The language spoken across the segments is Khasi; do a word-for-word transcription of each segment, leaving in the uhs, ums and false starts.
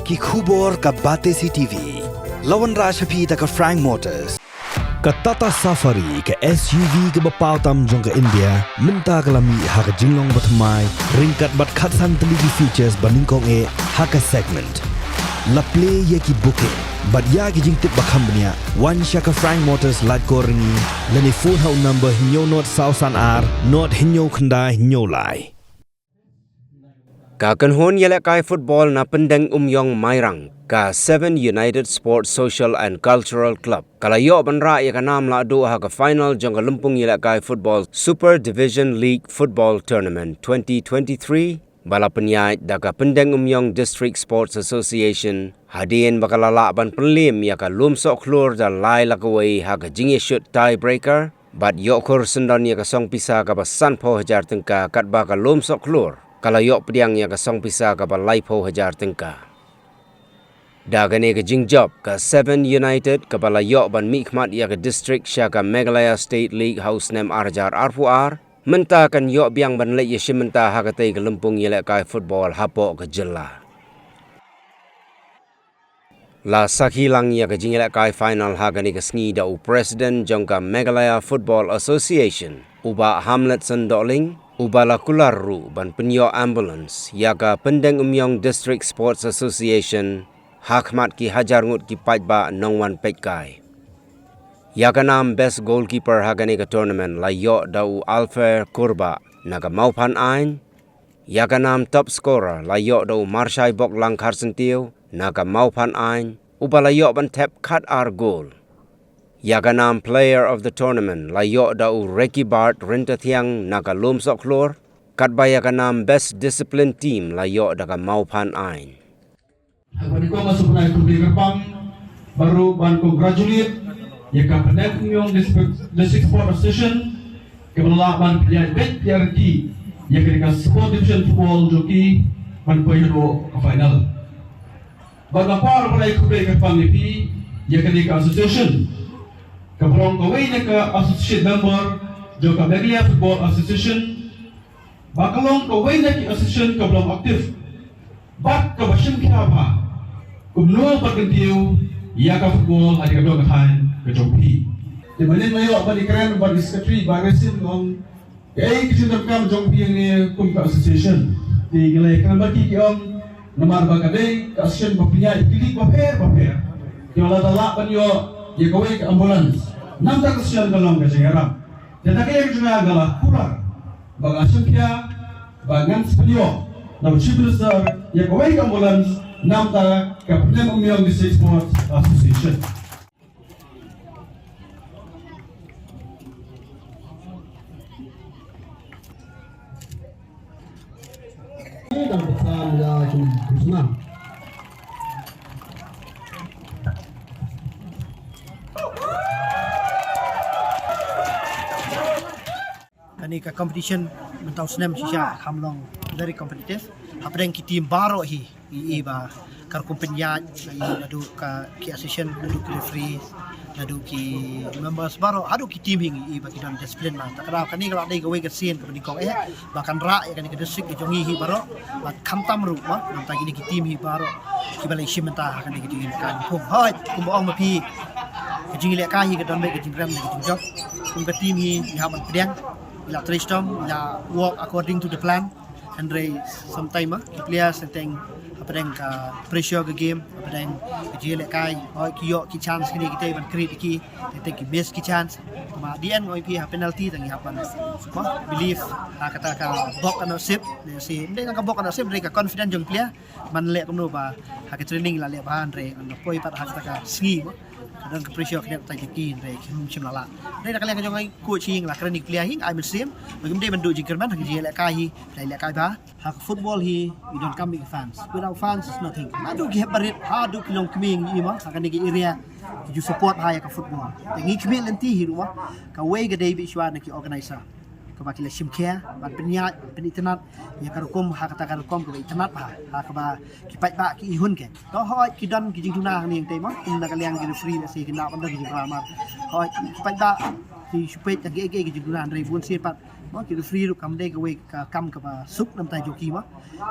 Ki khubor ka Batesi T V. La wanrah sha phi da ka Frank Motors. Ka Tata Safari, ka S U V kaba paw tam jong ka India, mynta ka la mih ha ka jinglong bathymmai, ryngkat bad khatsan tylli ki features ba nyngkong eh ha ka segment. La plie ïa ki booking bad ïa ki jingtip ba kham bniah, wan sha ka Frank Motors Laitkor Ryngi, lane phone ha u number hynñiew nod saw san ar nod hynñiew khyndai hynñiew lai. Ka kynhun ïalehkai football na Pyndengumiong Mairang, ka Seven United Sports Social and Cultural Club, ka la ïoh ban rah ïa ka nam lahduh ha ka final jong ka lympung ïalehkai football Super Division League Football Tournament twenty twenty-three, ba la pynïaid da ka Pyndengumiong District Sports Association, hadien ba ka la lah ban pynliem ïa ka Lumsohkhlur da lai la kawei ha ka jingïashut tiebreaker, bad ïoh khur syndon ïa ka song pisa kaba sanphew hajar tyngka, katba ka Lumsohkhlur ka la ïoh pdiang ïa ka song pisa kaba laiphew hajar tyngka. Da kane ka jingjop, ka Seven United kaba la ïoh ban mihkhmat ïa ka district sha ka Meghalaya State League ha u snem ar hajar arphew ar, mynta kan ïoh biang ban leit ïashim bynta ha katei ka lympung ïalehkai football hapoh ka jylla. La sakhi lang ïa ka jingïalehkai final ha kane ka sngi da u President jong ka Meghalaya Football Association, u Bah Hamletson Dohling, uba la kular ruh ban pynïoh ambulance ïa ka Pyndengumiong District Sports Association, ha khmat ki hajar ngut ki paidbah nongwan peitkai. Ïa ka nam Best Goalkeeper ha kane ka tournament la ïoh da u Alpher Kurbah na ka Mawphan Ain. Ïa ka nam Top Scorer la ïoh da u Marshai Boklang Kharsyntiew na ka Mawphan Ain, uba la ïoh ban thep khat ar goal. Ïa ka nam Player of the Tournament la ïoh da u Ricky Bart Ryntathiang na ka Lumsohkhlur, katba ïa ka nam Best Discipline Team la ïoh da ka Mawphan Ain. Haba nyngkong nga sngewbha ban khublei kyrpang baroh, ban congratulate ïa ka Pyndengumiong District, District Sport Association, kaba la lah ban pynïaid beit pynïaid rkhie ïa kane ka Sport Division Football jong ki ban poi haduh ka final. Bad nga kwah ruh ban ai khublei kyrpang ïa phi, ïa kane ka association, kaba long kawei na ka associate member jong ka Meghalaya Football Association, ba ka long kawei na ki association kaba long active bad kaba shim khia bha kumno ban kyntiew ïa ka football ha ka dong ka thaiñ ka jong phi. Te mynnin nga ïoh ban ïakren bad i secretary, Bah Resin, ong kaei ka jingdonkam jong phi hangne kum ka association. Te ngi la ïakren bad ki, ki ong namar ba ka dei ka association ba pynïaid ki league bapher bapher, ki ong lada lah ban ïoh ïa kawei ka ambulance, namar ka association ka long ka jingïarap. Te na ka liang jong nga, nga la kular ba nga shim khia ba ngan sa pynïoh na u Chief Minister ïa kawei ka ambulance namar ka Pyndengumiong District Sports Association. Kane ka competition mynta u snem shisha ka long very competitive. Hapdeng ki team baroh hi, i, i ba ka rukom pynïaid, i naduh ka ki association, naduh ki referee, naduh ki members baroh, haduh ki team hi, i ba ki don discipline ba. Ta ka daw kane ka la dei kawei ka sien kaba nyngkong eh ba kan rah ïa kane ka district ka jong ngi hi baroh. Bad khamtam ruh ba mynta kine ki team hi baroh kiba la ïashim bynta ha kane ka jingïalehkai. Hooid, kumba ong ma phi, ka jingïalehkai hi ka don beit ka jingrem ne ka jingjop. Kum ka team hi ngi hap ban pdiang, ngi la trei shitom, ngi la work according to the plan. Hynrei sometime ma ki players teng hapdeng ka pressure ka game, hapdeng ka jingïalehkai, hooid ki ïoh ki chance kine kita ban create ki, teng ki miss ki chance. Ma at the end nga ong ïa phi ha penalty tang ngi hap ban, ma, believe ha kata ka bok ka nasib, ne si, ym dei tang ka bok ka nasib, hynrei ka confidence jong player. Man leh kumno ba ha ka training la leh bha, hynrei ngan poi pat ha kata ka sngi, ma, ka don ka pressure khyndiat ta ki, hynrei kim shym la lah. Hynrei na ka liang ka jong nga coach hi, nga la kren ïa ki player hi, nga ai mynsiem ba kim dei ban duh jingkyrmen ha ka jingïalehkai hi. Phi ïalehkai bha. Ha ka football hi, i donkam ïa ki fans. Without fans is nothing. Haduh ki hep barit, haduh ki longkmie ngi, ma, ha kane ka area, ki ju support ha ïa ka football. Te ngi khmih lynti hi ruh, ma, kawei ka dei beit shuwa na ki organizer, kaba ki la shim khia ban pynïaid, ban pynitynnad ïa ka rukom, ha kata ka rukom kaba itynnad bha, ha kaba ki paidbah ki ihun kein. To hooid ki don ki jingduna hangne hangtei, ma, kum na ka liang ki referee lehse kin da ban don ki jingduna, ma, hooid ki paidbah ki shu peit tang kiei kiei ki jingduna, hynrei bun sien pat Mo, ki referee ruh kam dei kawei ka kam kaba suk namar jong ki mo.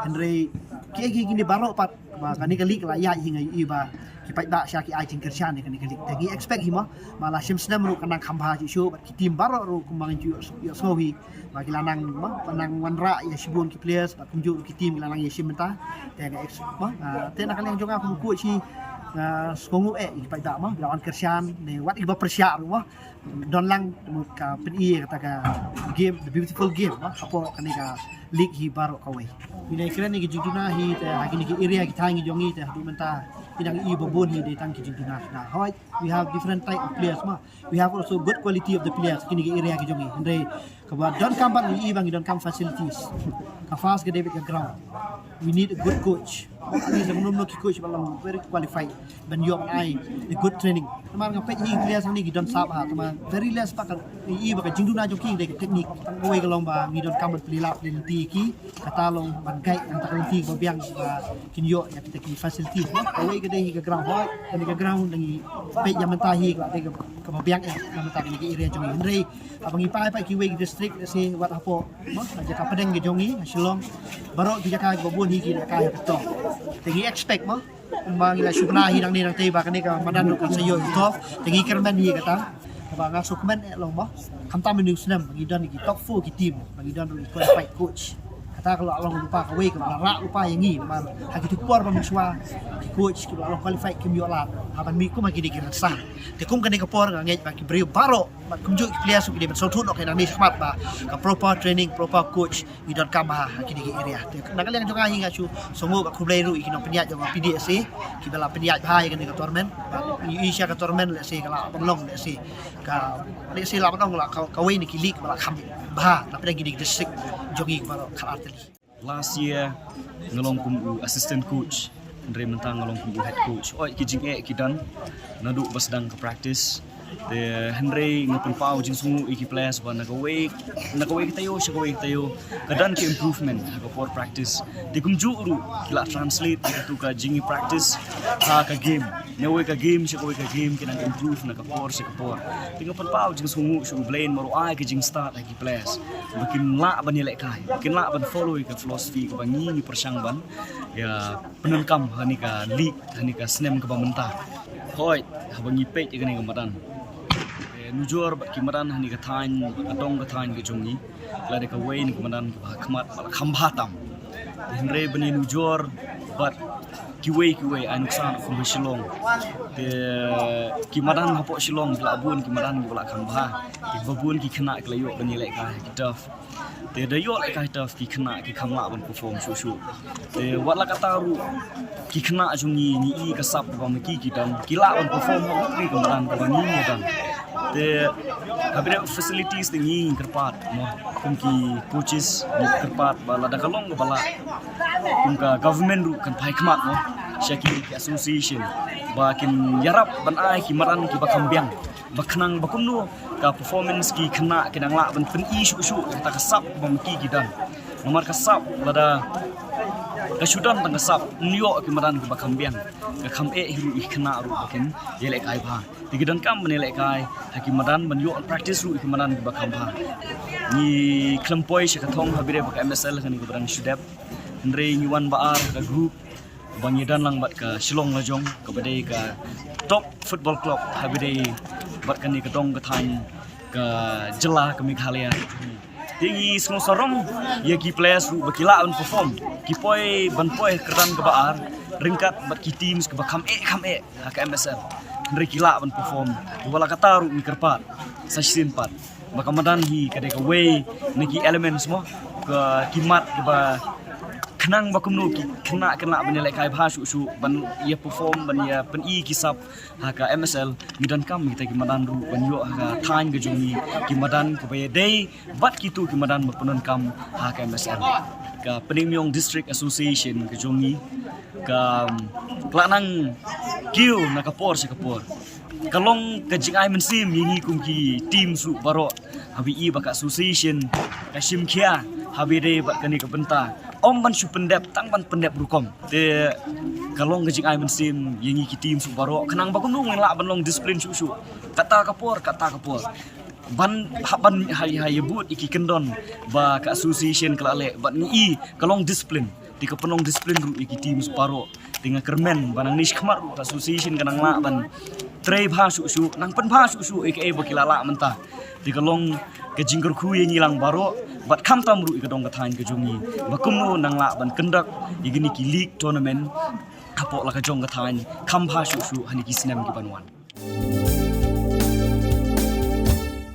Hynrei ki, ki, kine baroh pat ba kane ka league la ïaid hi nga ïohi ba ki paidbah sha ki ai jingkyrshan ïa kane ka league. Te ngi expect hi mo, ba la shim snem ruh kan nang kham bha shuh shuh bad ki team baroh ruh kumba ngi ju ïohsngew hi ba ki la nang mo, ba nang wanrah ïa shibun ki players bad kumjuh ruh ki team ki la nang ïashim bynta. Te nga expect mo, ah, te na ka liang jong nga kum coach hi, ah, sngewnguh eh ïa ki paidbah mo, ki la wan kyrshan ne wat ïa kiba pyrshah ruh mo. Don lang ka pyni kata ka game, the beautiful game mo, hapoh kane ka league hi baroh kawei. Ngi la kren ïa ki jingduna hi te ha kine ki area ki thaiñ ki jong ngi te haduh mynta ki dang ïohi ba bun hi dei tang ki jingduna. Na hoi, we have different type of players mo. We have also good quality of the players kine ki area ki jong ngi. Hynrei kaba donkam bad ngi ïohi ba ngi donkam facilities. Ka first ka dei bad ka ground. We need a good coach. At least ngi nym noh ki coach ba long very qualified ban ïoh ban ai a good training. Namar nga peit hi players hangne ki don sap ha, tangba very less ba ka ïohi ba ka jingduna jong ki dei ka technique. Tang kawei ka long ba ngi donkam ban plie lad plie lynti ïa ki, kata long ban guide nangta ka lynti kaba biang ba kin ïoh ïa kita ki facilities mo. Kawei ka dei hi ka ground, hoi kane ka ground ngi peit ïa mynta hi ka dei kaba biang eh ïa mynta kane ka area jong ngi. Hynrei haba ngi phai pat kiwei ki district, lehse wat hapoh mo, ha jaka pdeng ka jong ngi ha Shillong, baroh ki jaka kiba bun hi ki lehkai ha ka top. Te ngi expect mo, kumba ngi la shu bna hi nangne nangtei ba kane ka madan ruh kan sa ïoh ïa ka top. Te ngi kyrmen hi kata. Kaba nga sngewkmen eh long mo, khamtam ïa une u snem ngi don ïa ki top four ki team, ba ngi don ruh ïa ki qualified coach. Kata ka la long lypa kawei kaba la rah lypa ïa ngi, namar ha kito ki por ba mynshuwa ki coach kiba la long qualified kim ïoh lad ha ban mih kum ha kine ki rynsan. Te kum kane ka por nga ngeit ba ki briew baroh bad kumjuh ki players ruh ki dei ban sngewthuh noh ïa kane shakhmat ba ka proper training, proper coach ngi donkam ha, ha kine ki area. Te na ka liang jong nga hi nga shu sngewnguh bad khublei ruh ïa ki nongpynïaid jong ka P D S A kiba la pynïaid bha ïa kane ka tournament. Bad ngi ïohi sha ka tournament lehse ka lah ban long, lehse ka, lehse lah ban long la ka, kawei na ki league ba la kham bha na pdeng kine ki district jong ngi baroh khatar tylli. Last year nga long kum u assistant coach, hynrei mynta nga long kum u head coach. Hoi ki jingeh ki don naduh ba sdang ka practice. Te hynrei nga pynpaw jingsngewnguh ïa ki players ba na kawei, na kawei ka taïew sha kawei ka taïew ka don ka improvement ha ka por practice. Te kumjuh ruh ki la translate ïa katu ka jingïa practice ha ka game. Na kawei ka game sha kawei ka game ki nang improve na ka por sha ka por. Te nga pynpaw jingsngewnguh sha U Blei namar u ai ka jingstad ha ki players ba kin lah ban ïalehkai, ba kin lah ban follow ïa ka philosophy kaba ngi ngi pyrshang ban ïa pyndonkam ha kane ka league ha kane ka snem kaba mynta. Hoi, haba ngi peit ïa kane ka madan, eh, nujor bad ki madan ha kane ka thaiñ, ka dong ka thaiñ ka jong ngi, ka la dei kawei na ki madan kiba ha khmat ba la kham bha tam. Hynrei ban ïa nujor bad kiwei kiwei, ai nuksan kum ha Shillong, te ki madan hapoh Shillong ki la bun ki madan kiba la kham bha. Kiba bun ki khynnah ki la ïoh ban ïalehkai ha ki turf. Te da ïoh lehkai turf ki khynnah ki kham lah ban perform shuh shuh. Te wat la katta ruh ki khynnah jong ngi, ngi i ka sap kaba ma ki ki don, ki lah ban perform ha kawei ka madan kaba ngi ngi don. Te ha kaba dei facilities te ngi ngi kyrpad mo, kum ki coaches ngi kyrpad ba lada ka long kaba lah, kum ka government ruh kan phai khmat mo sha ki, ki association ba kin ïarap ban ai ki madan kiba kham biang. Ba khnang ba kumno ka performance ki khynnah ki nang lah ban pyni shuh shuh kata ka sap ba ma ki ki don. Namar ka sap lada ka shu don tang ka sap, ym ïoh ki madan kiba kham biang, ka kham eh hi ruh ïa ki khynnah ruh ba kin ïalehkai bha. Te ki donkam ban ïalehkai ha ki madan, ban ïoh practice ruh ïa ki madan kiba kham bha. Ngi khlem poi sha ka thong ha kaba dei ba ka M S L kane kaba dang shu dep. Hynrei ngi wan ba ar ha ka group ba ngi don lang bad ka Shillong Lajong kaba dei ka top football club ha kaba dei bad kane ka dong ka thaiñ ka jylla ka Meghalaya. Te ngi sngewsarong ïa ki players ruh ba ki lah ban perform. Ki poi ban poi ha ka kyrdan kaba ar ryngkat bad ki teams kiba kham eh kham eh ha ka M S L. Hynrei ki lah ban perform. Wat la katta ruh ngi kyrpad sa shisien pat ba ka madan hi ka dei kawei na ki elements mo, ka ki mat kiba khnang ba kumno ki khynnah kin lah ban ïalehkai bha shuh shuh, ban ïa perform, ban ïa pyni ki sap ha ka M S L. Ngi donkam kita ki madan ruh ban ïoh ha ka thaiñ ka jong ngi ki madan kiba ïadei bad kito ki madan ba pyndonkam ha ka M S L. Ka Pyndengbymbiong District Association ka jong ngi ka, ka la nang kiew na ka por sha ka por. Ka long ka jingai mynsiem ïa ngi kum ki teams ruh baroh, haba i ba ka association ka shim khia ha kaba dei bad kane ka bynta, ym ban shu pyndep tang ban pyndep rukom. Te ka long ka jingai mynsiem ïa ngi ki teams ruh baroh, khnang ba kumno ngin lah ban long discipline shuh shuh, kata ka por kata ka por. ban ha ban ha ha ïa bud ïa ki kyndon ba ka association ka la leh, bad ngi i ka long discipline. Te ka pynlong discipline ruh ïa ki teams baroh. Te nga kyrmen ba nangne shakhmat ruh ka association ka nang lah ban trei bha shuh shuh, nang pynbha shuh shuh ïa kaei ba ki la lah mynta. Te ka long ka jingkyrkhu ïa ngi lang baroh, bad khamtam ruh ïa ka dong ka thaiñ ka jong ngi ba kumno nang lah ban conduct ïa kine ki league tournament hapoh la ka jong ka thaiñ kham bha shuh shuh ha kine ki snem ki ban wan.